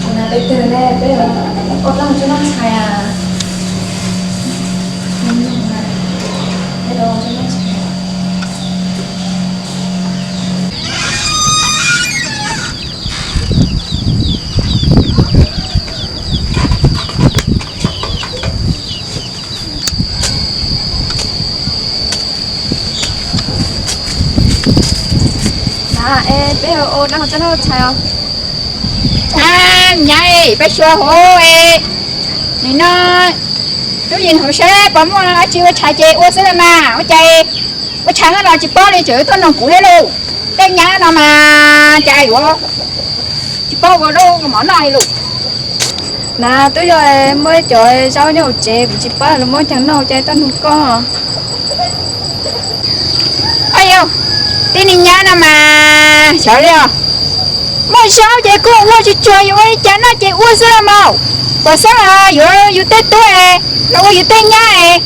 Ua dab tsi ne, peb ua dab tsi no tshais a? Peb ua dab tsi no tshais os? Nyab, peb xyuas hauv, nim no tub yees hauv seb puas muaj dab tsi ua tshais ces ua xwb los mas. Ua cas ua tshais no los tsis paub li, tseem tuaj noog kuv thiab lauj. Tej nyab no mas cas yuav tsis paub ua zaub ua mov noj li lauj. Na, twb yog muaj ib co zaub nyob hauv tsev kuv tsis paub los muab coj noj cas tuaj noog koj. Au yau, tej niag nyab no mas xyov li os. Muaj zaub ces kuj ua tsuag tsuag, yuav ua li cas noj ces ua xwb los mas. Puas xyov los yuav yus tej tub los ua yus tej nyab,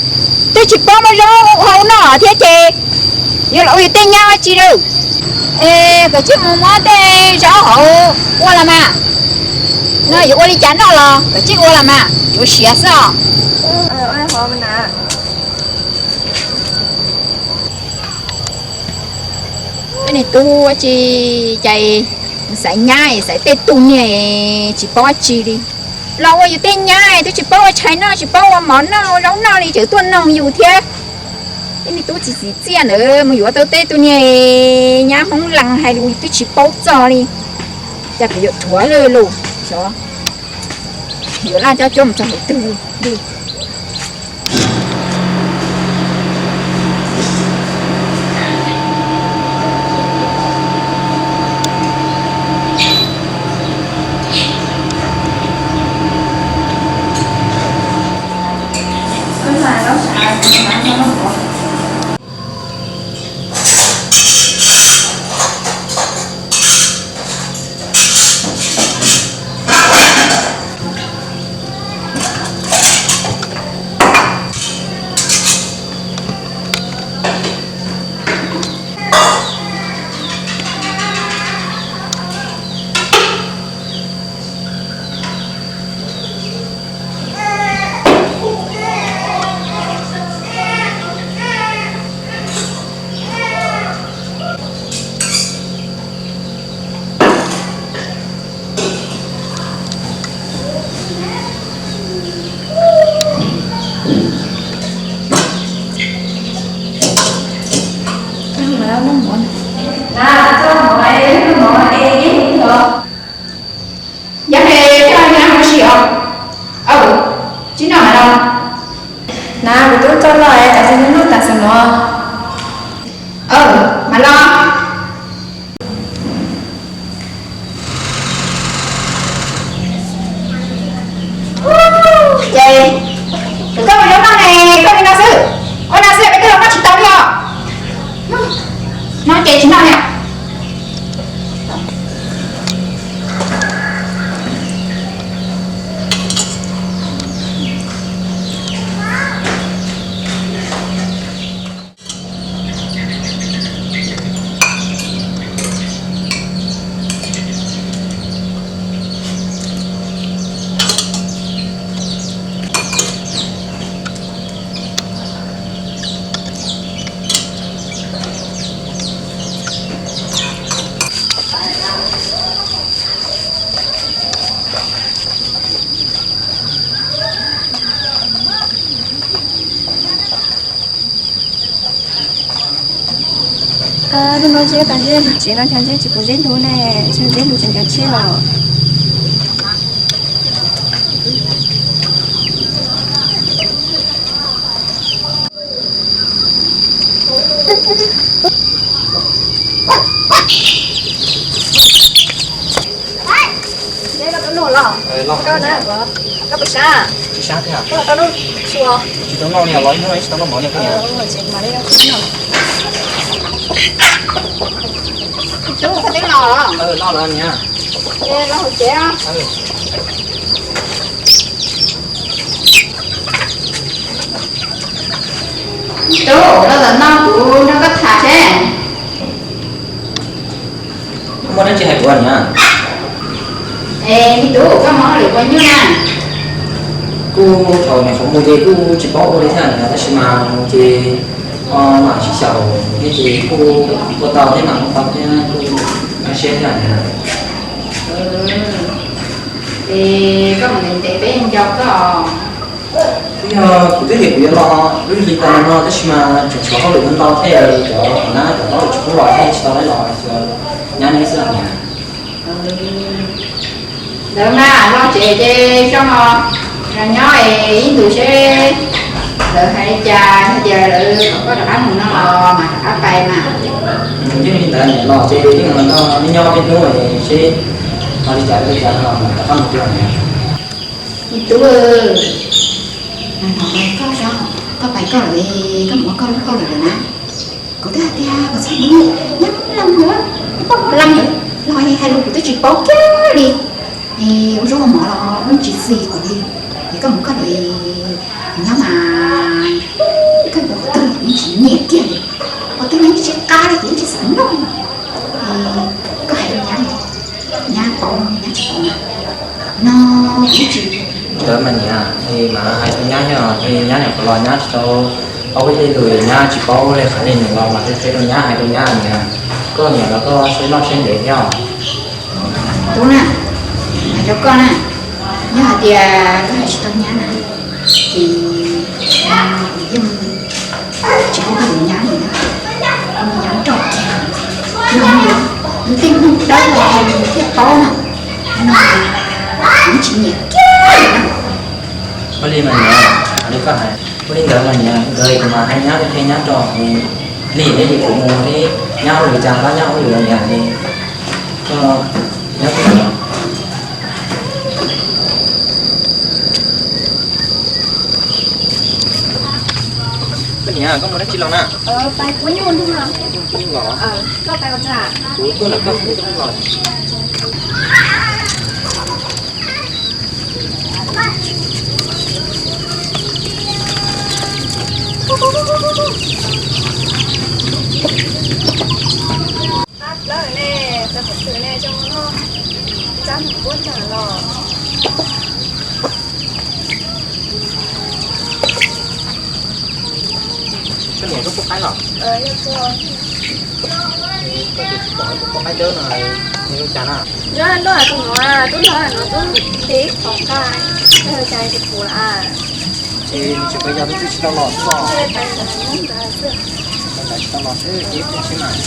twb tsis paub muab zaub hau noj thiab ces yuav los ua yus tej nyab ua tsi lawm. Es koj tsis mus muab tej zaub hauv ua los mas. No yuav ua li cas noj los koj tsis ua los mas, yuav siav xwb os. Tej niag tub ua tsi cas xaiv nyab xaiv tej tug niag tsis paub ua tsi li. Los ua yus tej nyab twb tsis paub ua tshais noj, tsis paub ua mov noj, ua zaub noj li tseem tuaj noog yus thiab. Tej niag tub txiv txiv txiaj ntawd mus yuav tau tej tug niag nyab Hmoob Lees hais lus twb tsis paub txog li. Cas kuv yuav dhuav lawm lauj, xyov yuav laj coj cuab mus txog qhov twg li. Yog hais coj nyab mus ua si os? Aw, tsis noj mas los. Na, kuv twb coj los es tam sim no noj tam sim no. Aw, mas los. Ces kuv koj mus zaub noj ne, koj li no xwb. Ua no xwb peb twb los noj tsis tau li os. No ces tsis noj li. Hnub no zeb tas zeb ntug tsev no cas zeb tsis pom zeb ntug ne, tsis zeb ntug tseem ncav tsheb los. Zeb, koj tuaj noj los? Koj na, koj puas sab? Tsis sab thiab. Koj los tau noj tshua? Tsis tau noj li, los ib hnub tsis tau noj mov li koj niam. Tub, koj twb los los? Los lawm niam. Los hauv tsev. Tub, los tom no kuv nrog koj tham seb. Muaj dab tsi hais kuv niam? Es me tub, koj mob lwm ua nyuj na? Kuj thaum nyuam qhuav mus ces kuj tsis paub ua li thiab niam, tab sis mas mus ces ho mam sib xyaum thiab ces kuj ua tau thiab mam ua tau thiab kuj siab thiab niam. Es koj mus ntev ntev peb nco koj. Twb yog kuv twb hais kuv yuav los lub hli tas no tab sis mas tseem tshuav hauj lwm ntau thiab cov nab cov taub tsis pub los thiab tsis tau los, nyab neb xwb niam. Lawv mas los tsev ces zoo os, nyob es ib ntus seb lawv hais li cas, hais tias lawv kom koj rov qab mus no los mas rov qab pais mas. Yeej li ntawd niam, los ces yeej los nyob peb hnub seb ho li cas li cas no mas rov qab mus dua niam. Me tub, koj, koj pais koj lawm, koj mus ua koj lub hauj lwm lawm na. Kuv twb hais tias kom txhob mus, nyab laj mus, poj laj mus los hais lus kuv twb tsis paub kiag li. Es ua zaub ua mov los ua tsis xis kuv li. Es koj mus koj lawm, nyob mas koj yuav qhov twg los yeej tsis nyiam kiag li, qhov twg los yeej tsis qab li, kuv yeej tsis xav noj li. Es koj hais rau nyab, nyab paub nyab tsis paub na, no kuv yeej tsis. Ntawd mas niam, es mas hais rau nyab thiab, es nyab nyuam qhuav los nyab tsis tau paub ib lus, nyab tsis paub li qhov li nws los mas qhia rau nyab, hais rau nyab niam, koj niam los koj siab loj siab ntev thiab. Tub na, hais rau koj na, yog hais tias koj hais tsis tau nyab na, ces kuv yeej tsis pub koj yuav nyab li na. Koj muaj nyab nrauj kiag, yog nws tej hnub dawb los nws thiaj paub na, no kuv yeej tsis nyiam kiag li na. Ua li mas niam, li koj hais, ua li ntawd mas niam, nkawd kuv mas hais nyab thiab qhia nyab rau, lim li kuv mus thiab nyab ua li cas los nyab ua li niam li. Koj nyob twj ywm. Koj niam, koj mus dab tsi los na? Pais kuv nyuj nrog. Kuv nyuj los? Koj pais ua tsaug. Kuv tuaj lawm, koj kuv tuaj los. Qab plawv ne, txog qhov twg ne, coj mus noj, ntsab mus puab ntsag los. Koj niam, koj pub qaib los? Yog, koj tus tsis pom tus pub qaib dawb no, nws hu cas na? Nyob nruab tus no, tub los no tub nti qhov nqaij, yog cas tsis pum lawm. Ces nws tseem pais yos tus twg tsis tau los xwb os. Tsis tau los xwb ces ib pliag seb mas.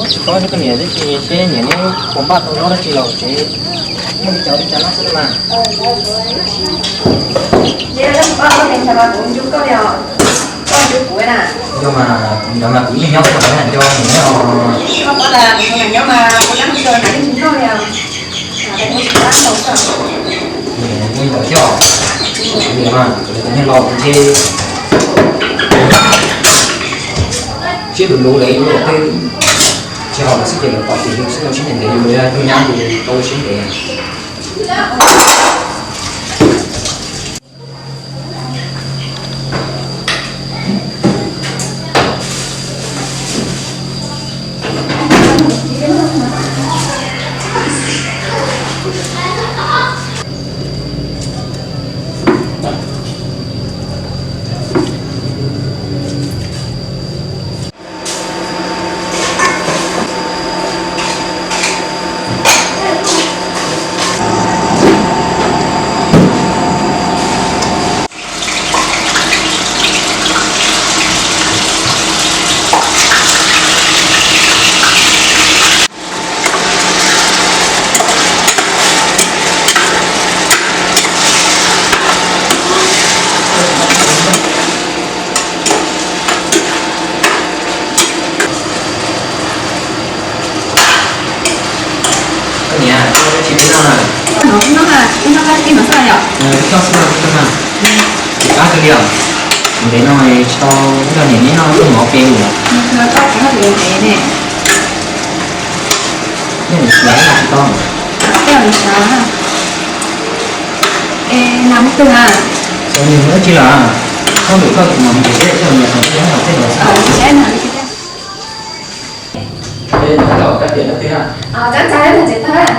Tsis paub neb koj niam twb tsis seb niam neb puas npaj tau zaub dab tsi los tsev, muaj li cas li cas no xwb mas. Yog mas, ntawd mas kuv yeej nyob kuv nco niam neb os. Niam yeej ntawd thiab os. Niam mas kuv niam los kuv ntshe siab luv luv lawm, yus tej tsis haum lawm xwb ces lawv pom tias yus siab zoo siab ntev ntev, yus yog tus nyab ces tau siab ntev. Noj, noj koj ib mas xwb yom? Koj xwb koj na. Kab kawg li os. Ntev no tsis tau nrog niam neb noj mov peb li. Ntev ne. Neb tsis tau. Tej zaum nws xav. Es nas muaj twg a? Nws muaj dab tsi lawm? Koj lwm koj tus mas mus tsev teb, tej zaum nws qhov twg nyob tom tej zaum xwb. Saib nas li. Tab tom kab tias dab tsi a? Txav txav tsev tag.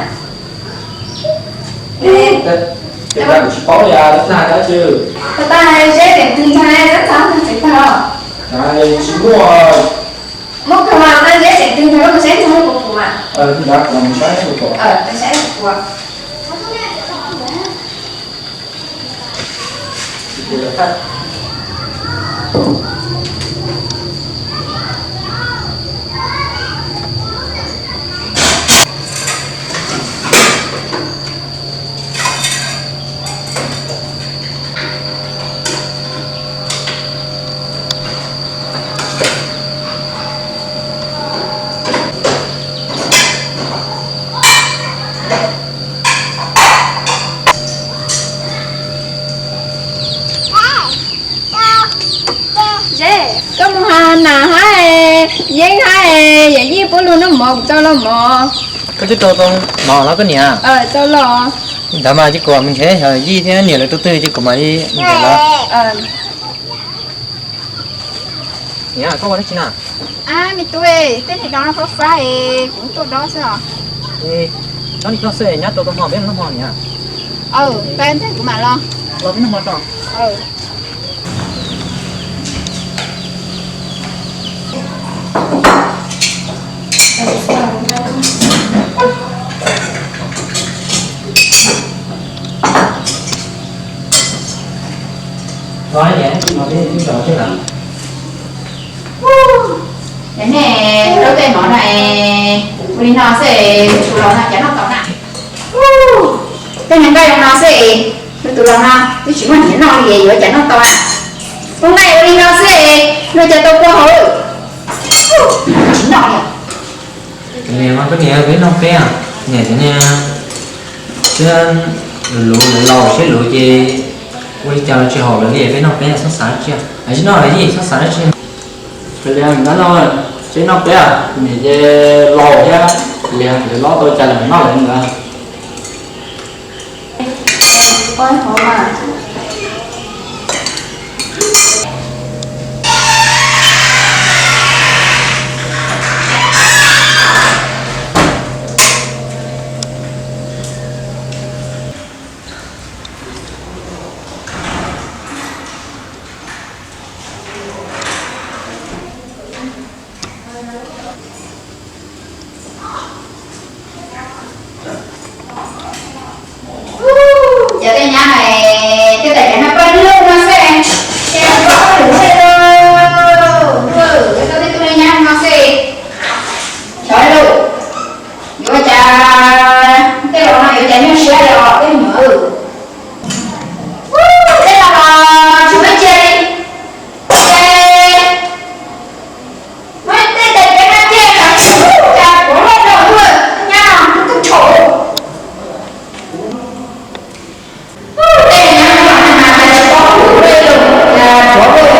Tab sis kuv tsis paub li, tag dab tsi. Tag Zeb tseem twg ntag, txav txav tsev tag os. Tsis muaj. Muab kawg mas, tab Zeb tseem twg ntag, koj mus saib ntag, kuv pum mas. Ntawd kuv mus saib kuv pum. Saib kuv pum. Zeb, koj mus hais Nas hab Yeeb hab Yawm Yij puab lug noj mov, kuv tau los mov. Koj twb tau tau mov los koj niam? Tau los. Ntawd mas ces kuv mam mus nrhiav Yawm Yij thiab niam lawv tus twg ces kuv mam li nrhiav los. Niam, koj ua dab tsi na? Ab, me tub, tej niag dob no fab fab, kuv tuaj dob xwb os. Dob li koj xwb, nyab tau tau hmo peb noj hmo niam. Aw, peb ntawd kuv mam los. Los peb noj hmo tso. Niam, nej lub tej mov no es ua li no xwb, tus los no cas noj tau na? Tej niag nqaij zoo no xwb, tus los no twb tsis muaj hniav noj li yuav cas noj tau na? Ua nqaij ua li no xwb, luag cas tau kua hauv? Tsis noj li. Niam, mas koj niam peb noj peb, niam cov niag siab luv luv laus siab luv ces ua li cas los tsis haum lawv li, peb noj peb, txhob xav dab tsi. Tsis noj lawm Yij, txhob xav dab tsi. Kav liam, nyob no seb noj peb, niam ces laus thiab, kav liam, lawv lob tau cas lawm noj lawv ntawd. Cov tej nyab no, tej tais cov no pawg lug no xwb, ces pawg lug li lauj. Tau tej tug nyab no xwb, xyov lauj, yuav cas tej los no yuav cas nyuaj siab li os peb nyuam. Tej los los tsis muaj cia li, ces muab tej tais cov no cia los tsis muaj cas, puav leej rau tuaj nyab no kuv twb tshaum. Tej nyab no mas cas tsis paub lus li, cas tsov tuaj.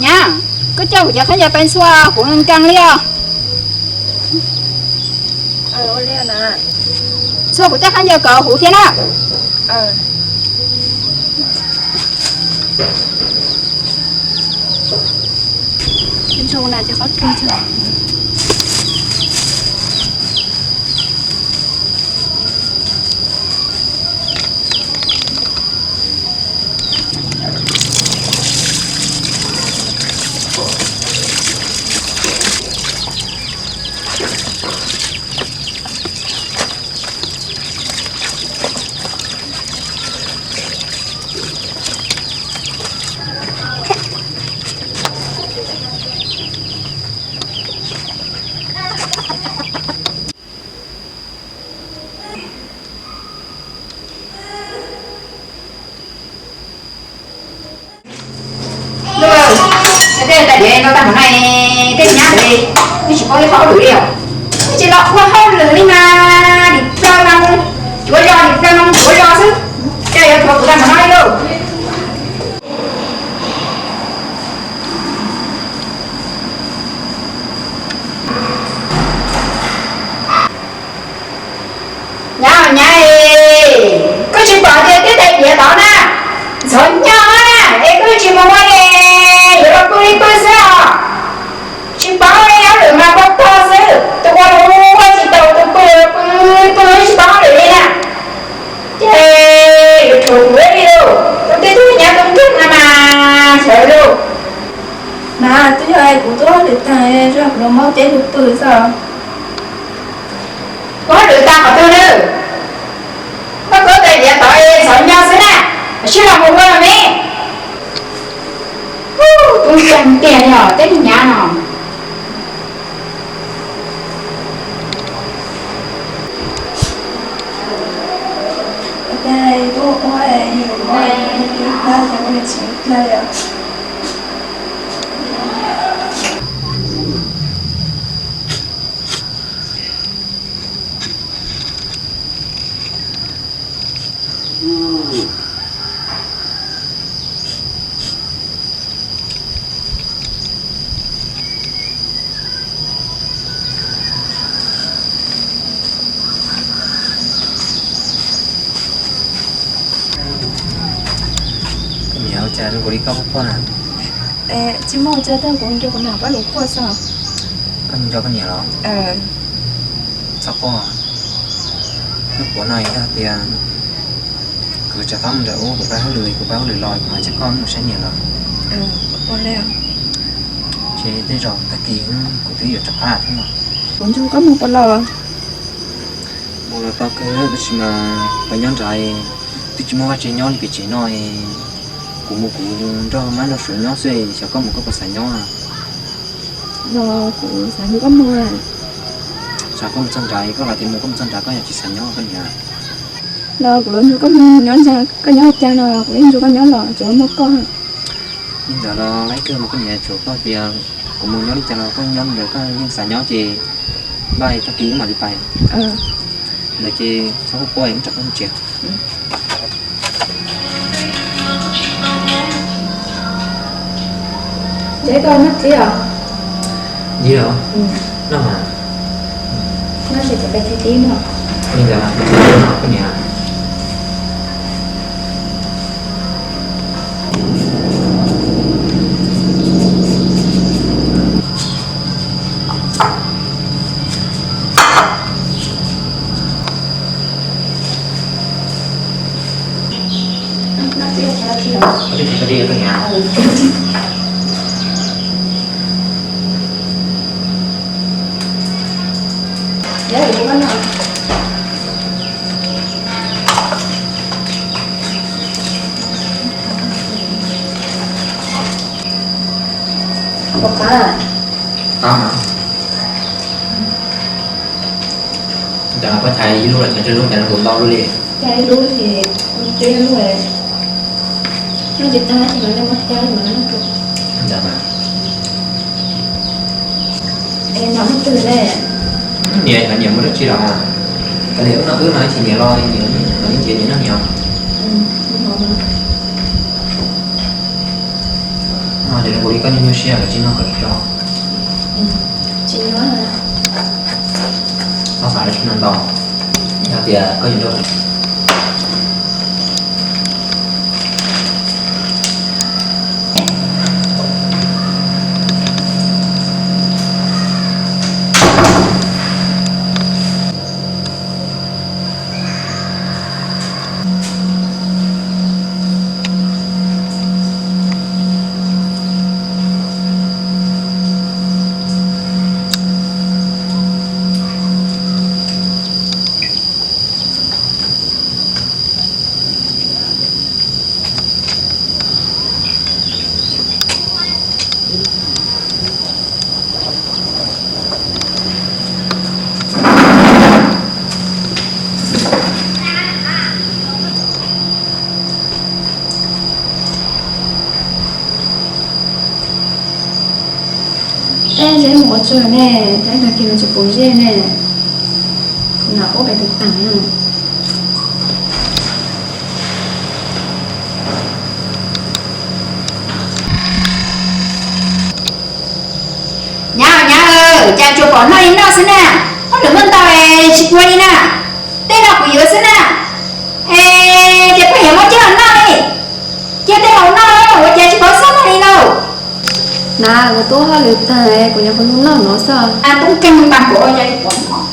Nyab, koj coj kuv cov khaub ncaws pes ntxhua kuv nkees li os. Txhua kuv tej khaub ncaws kom huv thiab na. Luj, tej tais diav no tag npaum no, tej nyab ntawd twb tsis paub ib qho hauj lwm li os. Twb tsis los ua hauj lwm li mas, dim plaws mas mus cuav zos, dim plaws mas mus cuav zos xwb. Cas yuav dhuav kuv tag npaum no li lauj? Nyab, nyab, koj tsis pom tias tej tais diav tod na, ntxhov nyob na, es koj tsis mus ua li, yuav los pw li pw xwb os. Tsis paub li, hauj lwm mas pog pog xwb, tus ua ua tsis tau, tus pw pw pw tsis paub hauj lwm li na. Ces yuav tshuav kuv li lauj, tus twb tug nyab tus nkeeg no mas ntxhov lauj. Mas twb yog kuv ua hauj lwm tag, kuv los muab teb tus pw xwb. Ua hauj lwm tag qhov twg nawb? Koj koj tais diav tod ntxhov nyob xwb na, sib los mus ua los me. Tub ntxhov tiag li os tej nyab no. Koj niam, ua cas zoo nkaus li koj quaj quaj na? Tsis muaj ua cas, tab kuv nco kuv niam pab lus quaj xwb. Koj nco koj niam los? Txhob quaj. Nyob puav no yog tias kuv rov qab mus nram ub, kuv pab hauj lwm, kuv pab hauj lwm los kuv mam coj koj mus saib niam los. Ces tej zaum tag kis kuv twb yuav rov qab thiab no. Kuv nrog koj mus puas los? Mus los tau kawg, tab sis mas pab nyob nrad twb tsis muaj vaj tse nyob li pem tsev no. Kuv mus kuv nrog mab nrog suav nyob xwb, xyov koj mus koj puas xav nyob? Los kuv xav nrog koj mus. Xav koj mus txog nrad, koj hais tias mus koj mus txog nrad koj yog tsis xav nyob koj niam? Los kuv los nrog koj mus nyob ntag, koj nyob li cas los kuv yeej nrog koj nyob los tsuav muaj koj. Li ntawd los laib kawg mas koj niam, tsuav koj tias kuv mus nyob li cas los koj nyob li ntawd, koj yeej xav nyob ces npaj tag kis wb mam li pais. Ntawd ces txhob quaj quaj, wb rov qab mus tsev. Ntshe koj noj tib os. Noj mas. Noj ces peb pais tib no. Li ntawd, koj niam. Qab mas. Ntawd koj thaiv ib lub los thaiv tsawg lub, cas nws ntau lub li? Thaiv ib lub ces tsawg lub, noj tsis tag ces mam li muab thaiv mas. Ntawd mas. Es noj hnub twg ne? Niam, niam mus dab tsi los? Kav liam wb noj, wb noj ib chim niam los, niam los yeej nrhiav niam noj niam. Noj ces zoo li koj nyuaj nyuaj siab, koj tsis noj kom tso. Txhob xav dab tsi no, No, yog tias koj yuav nrog Tej zeb mus ua tsuag ne, tej tag kis no tsis pom zeb ne. Kuv nam ub pem tus taag no. Nyab, nyab, cas tsuas pom noj li noj xwb na? Hauj lwm muaj ntau es tsis ua li na. Tej no kuv yuav xwb na. Es ces pheej yuav muab coj los noj li. Cia tej laus noj, ua cas tsis paub xyov noj li lauj. Na, kuv tub hauj lwm tag, kuv nyuam qhuav lug noj no xwb. Tub nkeeg tag kuv ua cas tsis pom noj.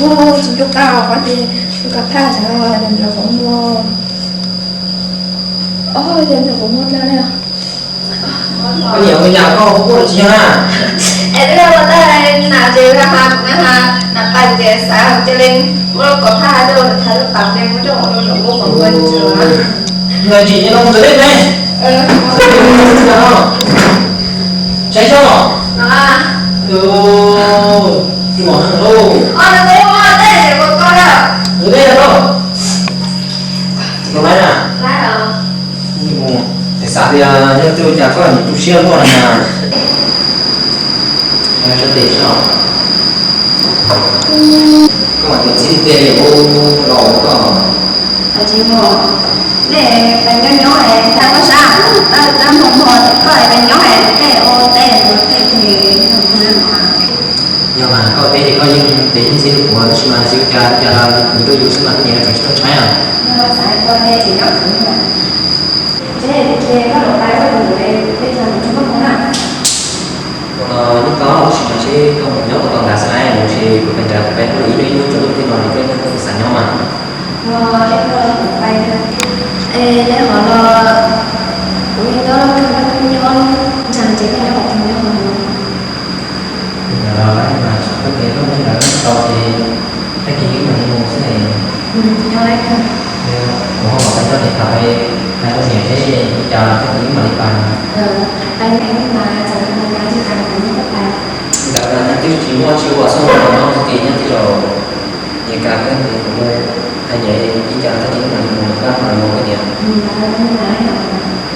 Ua tsis ntuj qab qhov ces tus kab phaj tseem nrog qhov muag. Os, yog nrog qhov muag dlawb li. Koj niam, ua cas koj ua kuj tsis yog na? Es wb ua tag na ces wb ha na ha na pais ces xav cia li muab lub kom phaj rau thav lub pas ces muab rau ua rau ua qhov muag tsuas. Ntawd tsim nyog ntawd ne. Saib seb. Tsis mom na lauj. Ntawd ne lauj. Tau laib na. Es xav tias yog twg ua cas koj niam tu siab luaj na. Sab tes sab. Koj mam tias txib tej ua los koj. Tsis mom, nej pais nyob nyob es tag koj sab, tab muag muag koj pais nyob es tej ua tej ua tej ces yog mas koj teb ces koj yeej tes yeej txib rau kuv tab sis mas tsis ua cas, cas kuv rau yus xwb mas koj niam tseem tsis tau tshaib os. Ua no nyob koj tab sis mas seb koj mus nyob ua tau nrad xwb na, mus ces kuv pais nrad kuv pais ua ib hnub ib hnub tsaus ntuj tej no ces koj yeej tau xav nyob mas. Es nyob hov los kuv yeej nyob loj kawg, koj twb nyob nrad ces koj nyob qhov twg nyob hov? Ntawd los lawm mas tsis tau, ces koj nyob ntawd tau ces tag kis wb mam li mus xwb. Nyob lawm kawg. Kuv ho mam pais coj niam tham, hais rau niam seb li cas tag kis wb mam li pais. Ntawd mas nyab twb tsis muaj tsis ua xwb, nyob txog ces nyab twb los niam kam kawg, kuv mus hais niam li cas tag kis wb mam li mus, koj mam li mus koj niam.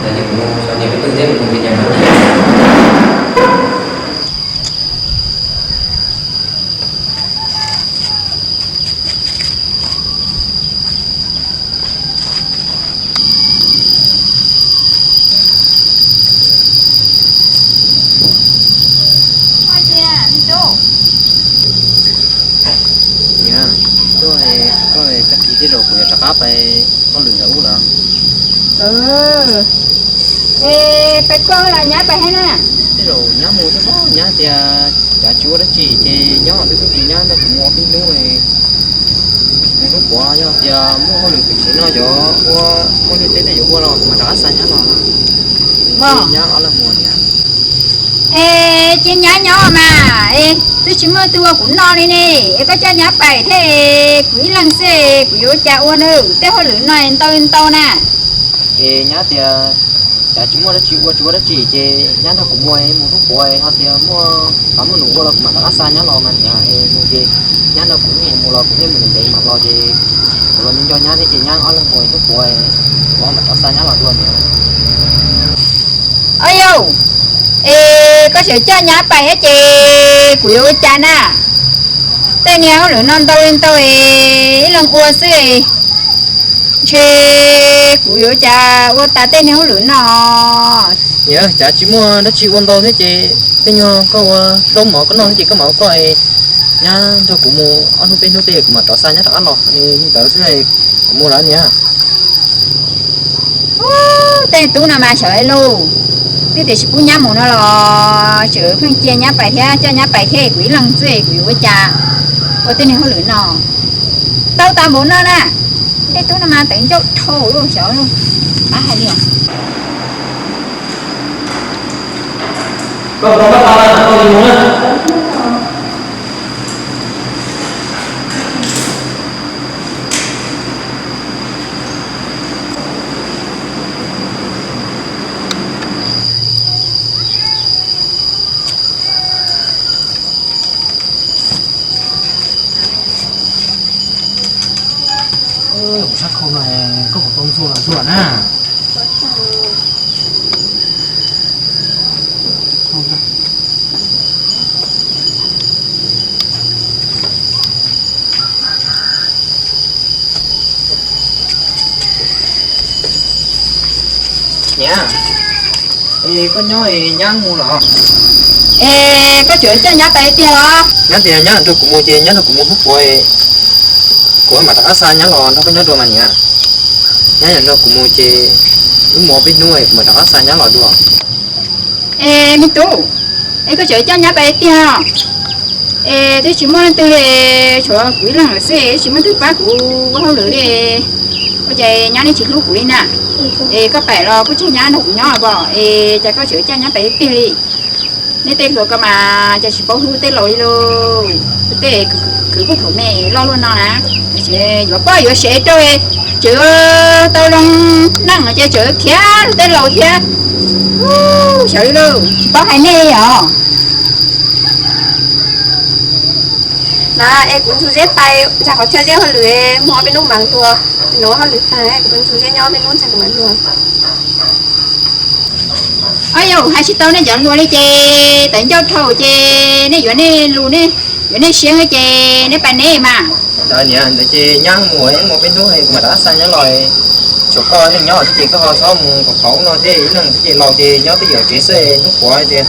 Ntawd ces kuv xyov niam peb twb thiab kuv mus ces niam Niam, koj, koj tag kis tej zaum kuv yuav rov qab pais hauj lwm ntawm ub lawm. Es pais koj los nyab pais thiab na? Tej zaum nyab mus thiab pob, nyab tias cas tsis ua dab tsi ces nyob xwb, twb tias nyab nrog kuv mus ua peb hnub, mus hnub puav, yog tias muaj hauj lwm pem tsev no yuav ua, muaj nyiaj teb tej yuav ua los kuv mam rov qab xa nyab los. Nyab ob leeg mus niam. Es cia nyab nyob mas, es twb tsis muaj twg ua kuv noj li ne, es koj coj nyab pais thiab kuv ib leeg xwb kuv yuav ua cas ua na, tej hauj lwm no ntau ntau na. Es nyab tias cas tsis muaj dab tsi ua tsis ua dab tsi ces nyab nrog kuv mus, mus hnub puav ho tias muaj qab muaj num ua los kuv mam rov qab xa nyab los mas niam, es mus ces nyab nrog kuv mus, mus los kuv thiaj mus ntev ntev mam los ces kuv los nco nyab thiab ces nyab ob leeg mus hnub puav, kuv ho mam rov xa nyab los dua niam. Au yau, es koj tseem coj nyab pais thiab ces kuv yuav ua cas na? Tej niag hauj lwm no ntau li ntau es ib leeg ua xwb, Ntshe kuv yuav ua cas ua tas tej niag hauj lwm no. Niam, cas tsis muaj dab tsi ua ntau thiab ces tej nyuag koj ua zaub mov koj noj thiab ces koj mam ua koj, nyab nrog kuv mus ob hnub peb hnub tej kuv mam rov xa nyab rov qab los li ntawd xwb, kuv mus lawm niam. Tej tub no mas xyov lauj, twb tias tsis pub nyab mus no los tseem pheej cia nyab pais thiab coj nyab pais thiab kuv ib leeg xwb kuv yuav ua cas ua tej niag hauj lwm no. Tau tas npaum no na, tej tub no mas teev ncauj dhau lawm xyov lauj. Ab, hais li os. Kuv sab khau no koj puas tau ntxhua los ntxhua na? Niam, es koj nyob es nyab mus los? Es koj tseem coj nyab pais tiag los? Nyab tias nyab nrog kuv mus ces nyab nrog kuv mus hnub puav, kuv mam rov qab xa nyab los nrog koj nyob dua mas niam. Nyab yog nrog kuv mus ces wb mus ob peb hnub kuv mam rov qab xa nyab los dua. Es me tub, es koj tseem coj nyab pais tiag? Es twb tsis muaj leej twg li, tshuav kuv ib leeg lawm xwb, twb tsis muaj leej twg pab kuv ua hauj lwm li. Ua cas nyab nej tsis hlub kuv li na? Es koj pais los kuj tseg nyab nrog kuv nyob pom, es cas koj tseem coj nyab pais tiag li? Nej tej hluas ko mas cas tsis paub hlub tej laus li lauj. Tej khwv puag thaum me loj luaj no na, yuav poj yuav sev rau tseem tau zoo neej ces tseem khiav rau tej laus thiab. Xyov li lauj, tsis paub hais nej li os. Na es kuv ntxhua Zeb pais ntxhais qhov chaw Zeb hauj lwm, mus ob peb hnub mam dua. Nws hauj lwm tag kuv ntxhua Zeb nyob ob peb hnub ntxhais kuv mam dua. Ob yau, hais tsis tau nej cov hluas li ces teev ncauj dhau ces nej yuav nej lus, yuav nej siab ces nej pais nej mas. Ntawd niam, ntawd ces nyab mus, mus peb hnub kuv mam rov qab xa nyab los. Tshuav koj ib leeg nyob thiab ces koj ho txhob mus kom qhov ub no thiab, ib leeg thiab ces laus ces nyob twj ywm tsev xwb, hnub puav tias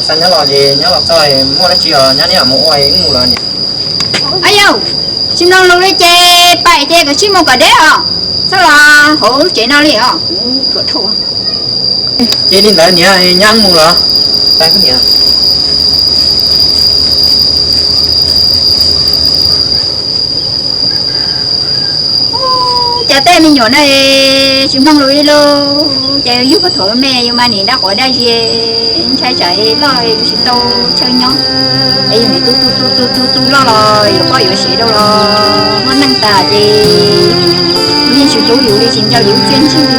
xa nyab los ces nyab los txog muaj dab tsi os nyab neb mam mus ua, wb mus lawm niam. Ob yau, tsis mloog lus li ces pais ces kav tsij mus kom deb os, txhob los hauv lub tsev no li os, kuv ruam dhau. Ces li ntawd niam, nyab mus los? Pais koj niam. Cas tej me nyuam no tsis mloog lus li lauj, ces yug puag thaum me yus mas nim daj quav daj zis, ntshai tsam loj yus tsis tau chaw nyob, es yus nim tu tu tu tu tu tu loj los yuav poj yuav sev rau los muaj neej tas ces yeej tsis hlub yus li, tsis nco yus txiaj ntsig li.